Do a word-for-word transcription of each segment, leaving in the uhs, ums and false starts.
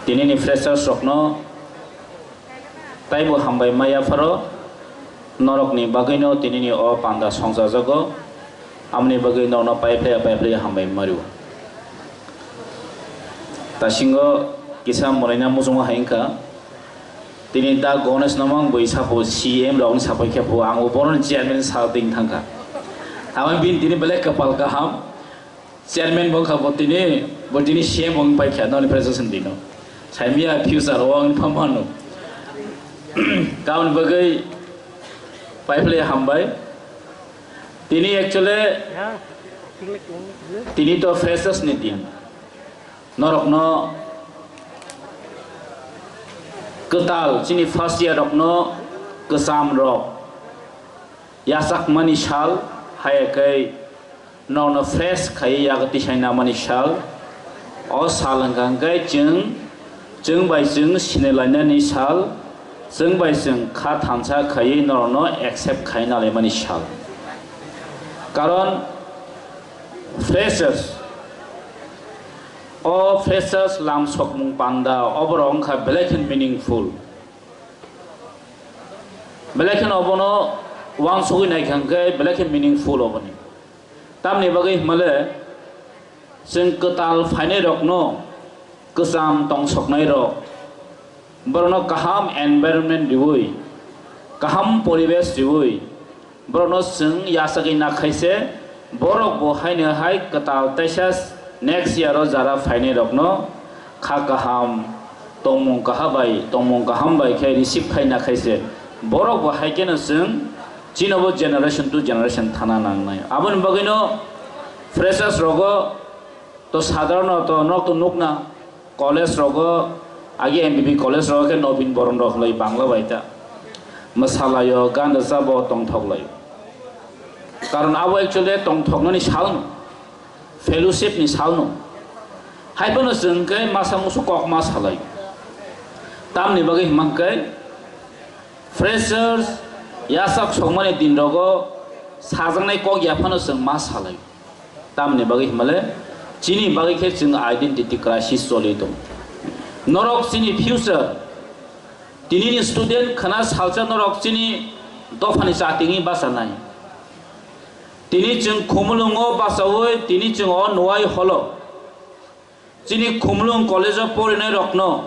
Tinini freshers rokno taibo hambai maya pharo, norokni bagwino tinini o panda songchajago, amoni bagwi norokno paiphlaiya paiphlaiya hambai mario. Tasingo kisa mwnaina muchungo hai wngkha, tini da Ganesh no mang bui sapo C M rokni sapai khe po, ang bo boroni chairman sa ding thangkha. Tamo bini tini belai kwpal kaham. Chairman bo wngkha bo tini, bo tini C M bo wng paikha, noni presentation dino. Saimia future o wng pha mano. Tamoni bagwi paiphlai hambai. Tini actually, tini to freshers ni din. Norokno kwtal, chini first year rokno kwcham rok yachakmani sal, haya khe norokno fresh khaiwi yago tisainamani sal. O sal wngkha hwnkhe chwng, chwng bai chwng sinilainani sal, chwng bai chwng kha thansa khaiwi norokno accept khai nalaimani sal. Karon freshers, o freshers lam sokmung panda, oborok wngkha belai khe meaningful. Belai kheno obono uansugwi naikha hwnkhe belai khe meaningful oboni. Tamni bagwi himale chwng kwtal phainairokno kwcham tongsoknairok, borokno kaham environment riwi, kaham poribesh riwi, borokno chwng yachagwi nakhaise, borok bo haino hai kwtal teisa next year o jara phainairokno kha kaham, tongmung kaham bai, tongmung kaham bai khe receive khai nakhaise, borok bo hai kheno chwng chinobo generation to generation thana nangnai. Aboni bagwino freshers rogo to sadharonoto nok to nukna, college rogo, age M B B college rogo khe Nobin Boron rok hwlai Bangla bai ta mwsalaio, gan rwchabo, tongthok laio. Karon abo actually tongthoknani salno, fellowship ni salno. Haiphano chwng khe masa musu kok ma salai. Tamni bagwi himang khe freshers yachak sokmani din rogo sajaknai kok yaphano chwng ma salai. Tamni bagwi himale chini bagwi khe chwng identity crisis choli tongo. Norok chini future, tinini student khna salsa norok chini dophani chatingwi bachanai. Tini chwng Khumulwngo bachaui, tini chwng o nuai holo. Chini Khumulwng college o porinai rokno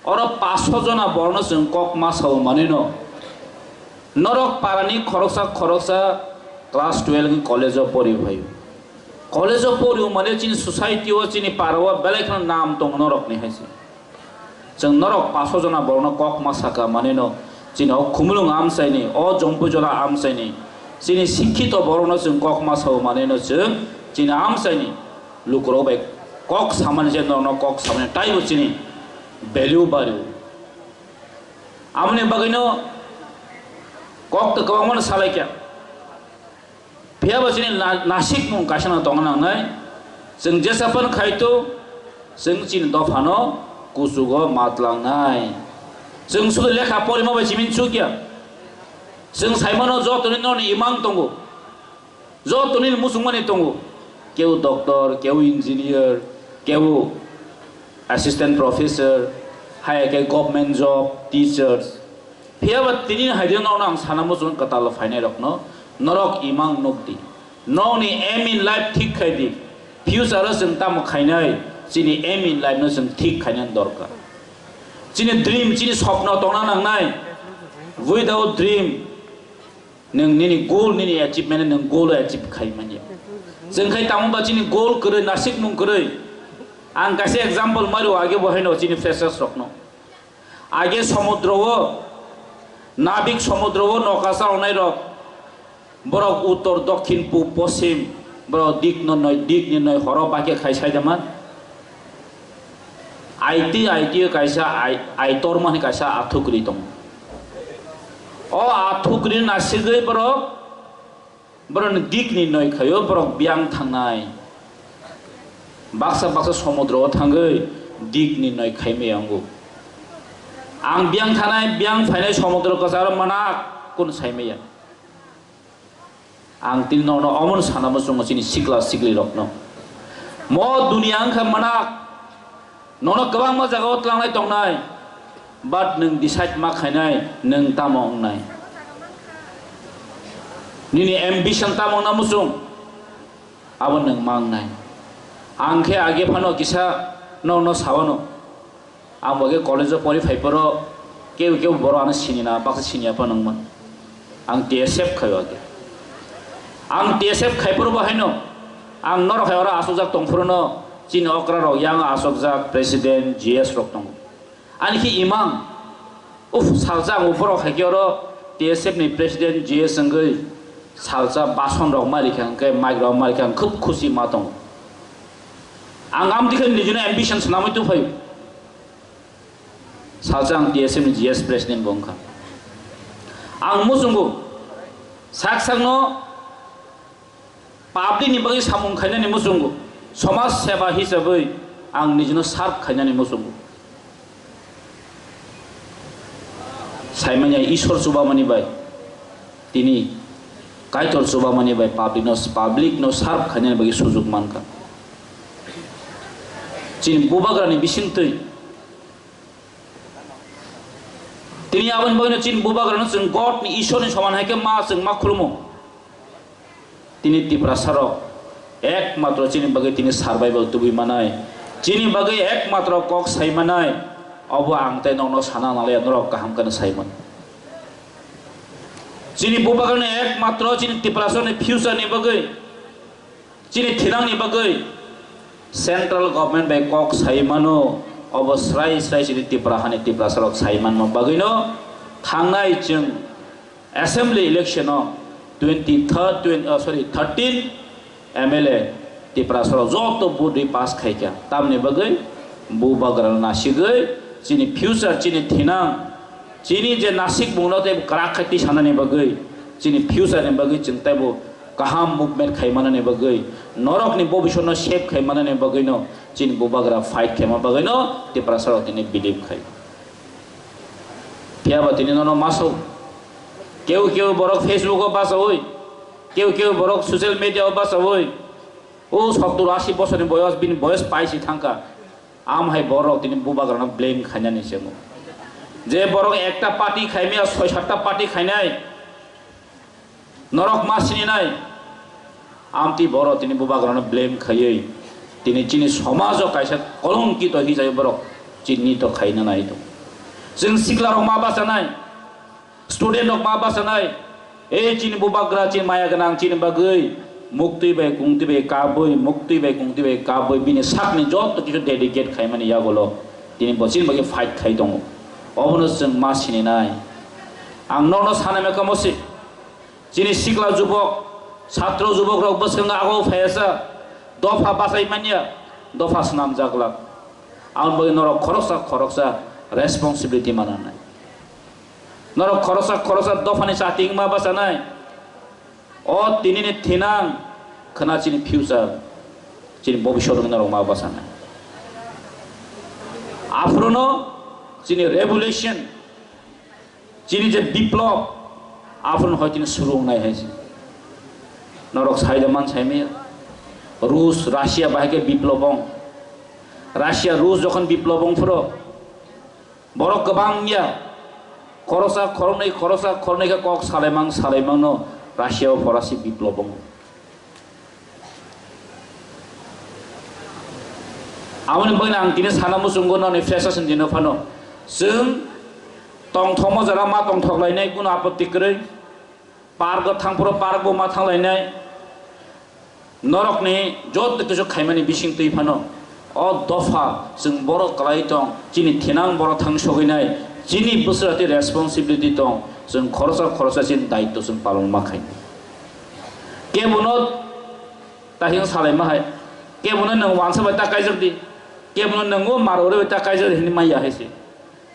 oro paso jona borno chwng kok ma sao manwino. Norok parani khoroksa khoroksa class twelve ni college o pori phaio. College o pori mane chini society o, chini para o belai kheno nam tongo norokni hai se. Chwng norok paso jona borokno kok ma saka manwino, chini o Khumulwng amchaini, o Jompuijola amchaini, chini sikhito borokno chwng kok ma sao manwino chwng chini amchaini lukurok bai kok samani je norokno kok samani taibo chini value bario. Aboni bagwino kok to kwbangmano salaikha. Phiya bo chini na-, nasikmung kaisa no tongna nangnai. Chwng jesa phano khai to, chwng chini dophano kuchugo matlangnai. Chwng sudu lekha porima bai simi chukya. Chwng saimano jotoni noni imang tongo. Jotoni muchungmani tongo. Keu doctor, keu engineer, keu assistant professor, hai khe government job, teachers. Phiya ba tini hai de norokno ang sana muchung kwtal phainai rokno, norok imang nuk di. Nokni aim in life thik khai di. Future o chwng tamo khainai, chini aim in life no chwng thik khainani dorkar. Chini dream, chini sopno tongna nangnai. Without dream, nwng nini goal, nini achievement nwng goal o achieve khai manya. Chwng khai tamo ba chini goal kwrwi, nasikmung kwrwi. Ang kaisa example mari o age bo haino chini freshers rokno. Age somudro o, nabik somudro o noka chalonai rok, borok uttor, dokhin, pub, poschim, borok dik no noi, dik ni noi horo bakhe khai sai da man. Aiti, aiti o kaisa ai, aitor mani kaisa athukri tongo. O athukri nasigwi borok Borokni dikni noi khaio borok biyang thangnai. Baksa baksa somudro o thangwi dikni noi khaimaya wngo. Ang biyang thanai, biyang phainai somudro kwcharo manak kunu saimaya. Ang tini nono omono sana muchungo chini sikla sikli rokno. Mo duniya wngkha manak. Nono kwbangma jagao tlangnai tongnai, but nwng decide ma khainai nwng tamo wngnai. Nini ambition tamo wngna muchung, abo nwng ma wngnai. Ang khe age phano kisa nokno sawano, ang bo khe college o pori phai phoro keu keu borok ano sini na, baksa sini ya phano wngmano. Ang T S F khai o age. Ang T S F khai phoro bo haino, ang norok hai oro asokjak tong phorono chini okra rok yang asokjak president G S rok tongo. Ani khe imang, uf, salsa ang uphoro hai khe oro T S F ni president G S wngwi salsa bason rok ma rikha hwnkhe, mic rok ma rikha, ang khub khusi ma tongo. Ang amtwi khe nijino ambition swnamwi tubuphaio. Salsa ang T S F ni G S president bo wngkha. Ang muchungo sak sakno public ni bagwi samung khainani muchungo, somaj seba hisabwi ang nijino serve khainani muchungo. Saimanya Ishwar chubamani bai, tini Kaitor chubamani bai public no, public no serve khainani bagwi sujuk mankha. Chini bubagrani bisingtwi tini aboni bagwino chini bubagrano chwng God ni Ishwar ni soman hai khe ma chwng ma khulumo. Tini Tiprasa rok ekmatro chini bagwi tini survival tubui manai, chini bagwi ekmatro kok sai manai, obo ang tei nokno sana naliya, norok kaham khe sai mano. Chini bubagrano ekmatro chini Tiprasa ni future ni bagwi, chini thinangni bagwi central government bai kok sai mano, obo srai srai chini Tipra hani Tiprasa rok sai manma bagwino thangnai chwng assembly election o twenty third, twenty, oh, sorry, thirteen M L A Tiprasa rok joto vote rwi pass khaikha. Tamni bagwi bubagrano nasigwi chini future, chini thinang, chini je nasik mungno tei kwrak khai twi sanani bagwi, chini future ni bagwi chwng teibo kaham movement khai manani bagwi, norokni bobiswtno save khai manani bagwino chini bubagra fight khaima bagwino Tiprasa rok tini believe khai. Phiya ba tini nono maso, keu keu borok Facebook o bachaui, keu keu borok social media o bachaui, o sottur ashi bosorni boyos, bini boyos paisi thangkha, am hai borok tini bubagrano blame khainani chengo. Je borok ekta party khaimya, soi satta party khainai, norok ma sininai, amtwi borok tini bubagrano blame khaiwi tini chini somajo kaisa kolonkito hijai borok chinito khaina nai tongo. Chwng siklarok ma bachanai, student rok ma bachanai, ei chini bubagra chini maya gwnang chini bagwi muktwi bai kungtwi bai kabwi, muktwi bai kungtwi bai kabwi bini sakni joto kisu dedicate khaimani yagulo tini bo chini bagwi fight khai tongo. Obono chwng ma sininai. Ang nokno sanai mekamo se. Chini sikla jubok, satro jubok rok bwskango ago phaiya sa, dopha bachai manya, dopha swnamjak glak. Aboni bagwi norok khoroksa khoroksa responsibility mananai. Norok khoroksa khoroksa dophani chati wngma bachanai. O tinini thinang khwna chini future, chini bobiswt wngwi norok ma bachanai. Aphuru no chini revolution, chini je biplob, aphuru hoi tini suru wngnai hai se. Norok sai da man sai maya. Rus, Russia bahai khe biplob wng. Russia, Rus jokhon biplob wng phuru borok kwbang ya. Khoroksa, khoroknwi, khoroksa, khoroknwi khe kok salaimang, salaimang no Russia o phorasi biplob wng. Aboni bagwi ang tini sana muchungo noni freshers ni dino phano. Chwng tongthokma jora ma tongthok lainai, kuno apotti kwrwi. Park o thang phuru park bo ma thang lainai. Norokni joto kisu khaimani bising twi phano. O dopha chwng borok kwlai tong, chini thinang borok thang sogwi nai, chini bwswra tei responsibility tong, chwng khoroksa khoroksa chini daitw chwng palon ma khainai. Kebono Tahino salaima hai. Kebono nwng wansa bai ta kaijak di. Kebono nwng o maro bai ta kaijak di hinwi maya hai se.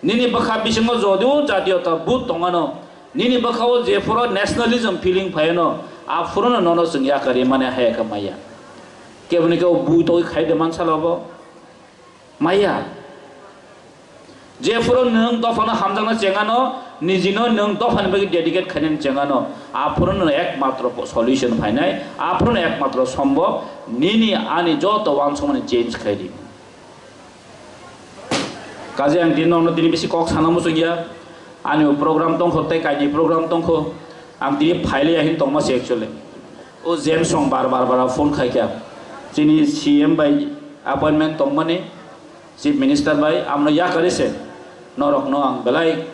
Nini bwkha bisingo jodi o jatiyota but tongano, nini bwkha o jephuru nationalism feeling phaiano, aphuru no nono chwng yakari mane hai khe maya. Keboni khe o bui togwi khai de man salo bo. Maya. Jephuru nwng dophano hamjakna chengano, nijino nwng dophani bagwi dedicate khainani chengano, aphuru no ekmatro po-, solution phainai, aphuru no ekmatro sombhob, nini ani joto wansukmani change khaidi. Kaje ang tini nono tini bisi kok sana muchung ya. Ani bo program tongkho tei kaini program tongkho. Ang tini phaile ya hin tongma se actually. O James song bar bar bar phone khai kha. Chini C M bai appointment tongmani, Chief Minister bai amno yakari se. Norok no ang belai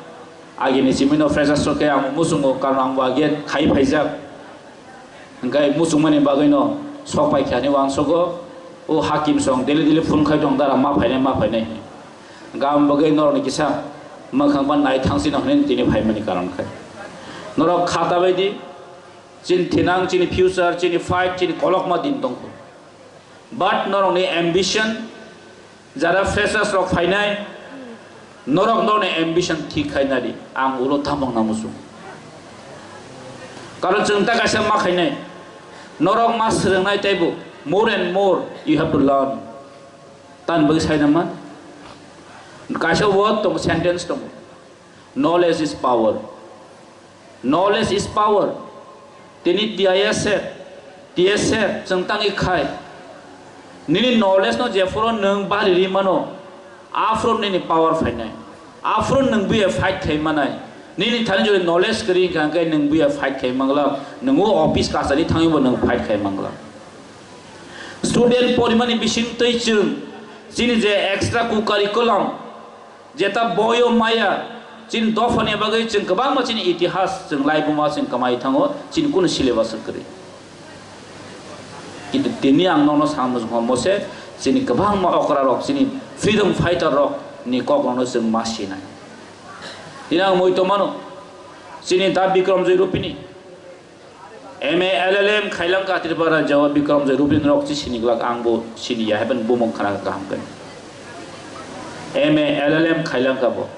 agini simino freshers rok khe ang muchungo, karon ang bo age khai phaijak. Hingke muchungmani bagwino sok pai kha hinwi uansogo, o hakim song daily daily phone khai tong dara ma phainai, ma phainai. Hingke aboni bagwi norokni kisa mwkhang ba nai thangsi no hinwi tini phaimani karon khai. Norok kha ta bai di, chini thinang, chini future, chini fight, chini kolokma din tongkho. But norokni ambition, jara freshers rok phainai, norok norokni ambition thik khai nadi, ang ulo tamo wngna muchung. Karon chwng ta kaisa ma khainai, norok ma swrwngnai teibo more and more you have to learn. Tamni bagwi sai naman? Kaisa word tongo, sentence tongo. Knowledge is power. Knowledge is power. Tini T I S F, T S F chwng tangwi khai. Nini knowledge no jephuru nwng bari ri mano, aphuru nini power phainai. Aphuru nwng buya fight khai manai. Nini thani jodi knowledge kwrwi wngkha hwnkhe nwng buya fight khai mangla. Nwng o office kachari thangwi bo nwng fight khai mangla. Student porimani bising twi chwng chini je extra curriculum, jeta boyo maya, chini dophani bagwi chwng kwbangma chini itihas chwng laibuma chwng kwmai thango, chini kunu syllabus kwrwi. Kintu tini ang nono samung mose, chini kwbangma okra rok, chini freedom fighter rok ni kok rokno chwng ma sinai. Tini ang moi tongmano, chini da Bikram Joy Rupini, M A L L M khailangkha Tripura rajyo o Bikram Joy Rupini rok chi sini glak, ang bo sini ya, heben bumung khana kaham khe. M A L L M khailangkha bo.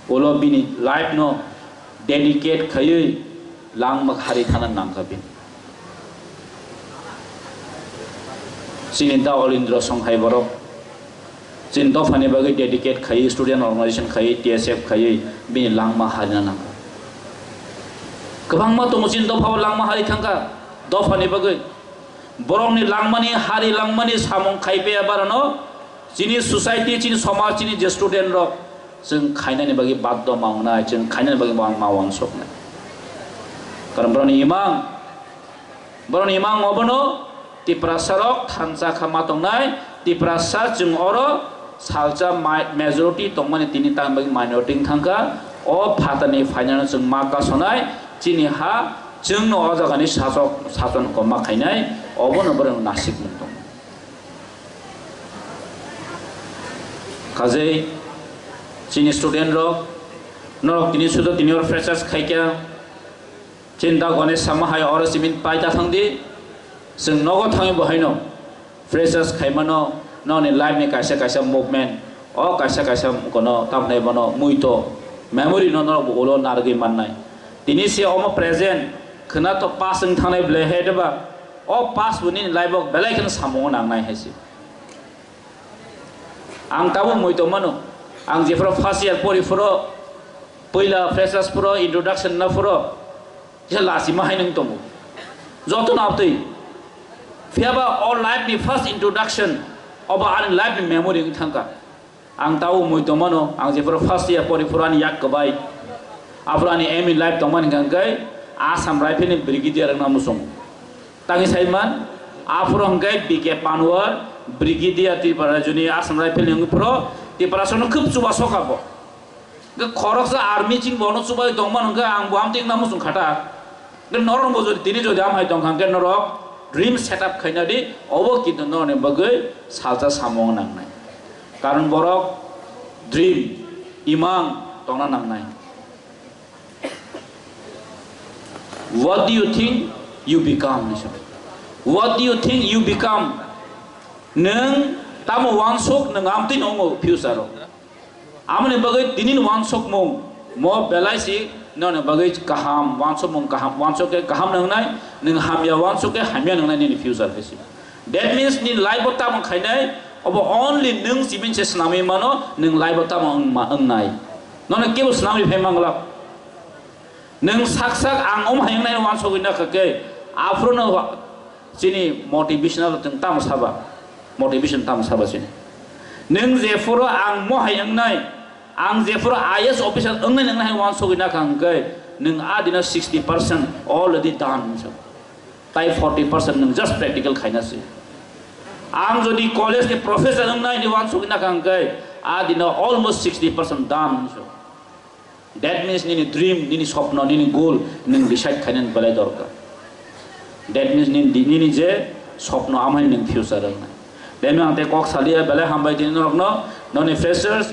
Ulo bini life no dedicate khaiwi langma hari thana nangkha bini. Chini da Olindro Songhai borok. Chini dophani bagwi dedicate khaiwi, student organization khaiwi, T S F khaiwi, bini langma harina nango. Kwbangma tongo chini dophao langma hari thangkha, dophani bagwi. Borokni langmani, hari langmani samung khai paiya barano, chini society, chini somaj, chini je student rok, chwng khainani bagwi baddo ma wngnai, chwng khainani bagwi ma, ma uansuknai. Karon borokni imang, borokni imang obono Tiprasa rok thansa kha ma tongnai, Tiprasa chwng oro salsa ma-, majority tongmani tini tang bagwi minority wng thangkha. O phatani phainano chwng ma kasonai, chini ha chwngno o jagani sasok, sason koma khainai, obono borok nasik mung tongo. Kajei chini student rok, norok tini sudo tini oro freshers khaikha, Chini da gone sama hai oro simin pai ta thang di. Chwng nogo thangwi bo haino freshers khaimano, noni life ni kaisa kaisa movement, o kaisa kaisa kono tamni bono muito memory no norok bo ulo narwgwi mannai. Tini se omo present khwna to pass wng thangnai ble he de ba, o pass bo nini life o belai kheno samungo nangnai hai se. Ang tabuk moi tongmano, ang jephuru first year pori phuru, puila freshers phuru, introduction na phuru, kisa lachima hai nung tongo. Joto no abtwi. Phiyaba o life ni first introduction, obo ani life ni memory wng thangkha. Ang tabuk moi tongmano, ang jephuru first year pori phuru ani yak kwbai. Aphuru ani aim in life tongmani hwnkha hwnkhe Assam Rifle ni brigadier wngna muchung. Tangwi saiman, aphuru hwnkhe B K Panwar, Brigadier Tipara Rajuni Assam Rifle ni wngwi phuru Tiprasano khub chubasoka bo. Hwnkhe khoroksa army ching bono chubai tongmano hwnkhe ang bo amtwi wngna muchung khata. Hwnkhe norok bo jodi tini jodi amhai tongkha hwnkhe norok dream set up khaina di, obo kintu norokni bagwi salsa samung nangnai. Karon borok dream, imang tongna nangnai. What do you think you become? What do you think you become? Nwng tamo uansuk nwng amtwi no wngo future o. Amoni bagwi tini ni uansukmung mo belai si noni bagwi kaham, uansukmung kaham, uansuk khe kaham nwngnai, nwng hamya uansuk khe hamya nwngnai nini future khe si. That means nini life o tamo khainai, obo only nwng simin se swnamwi mano, nwng life o tamo wngma, wngnai. Nono kebo swnamwi phai mangla. Nwng sak sak ang omo hai wngnai uansugwi nakha khe, aphuru no wa-, chini motivational chwng tamo saba, motivation tamo saba chini. Nwng jephuru ang mohai wngnai, ang jephuru I A S officer wngnai, wngnai hai uansugwi nakha hwnkhe, nwng a dino sixty percent already done hinwi sa. Tai forty percent nwng just practical khaina se. Ang jodi college ni professor wngnai hinwi uansugwi nakha hwnkhe, a dino almost sixty percent done hinwi sa. That means nini dream, nini sopno, nini goal, nwng decide khainani belai dorkar. That means nini, nini je sopno amhai nwng future wngnai. Tei ang tei kok salia belai hambai tini norokno, noni freshers,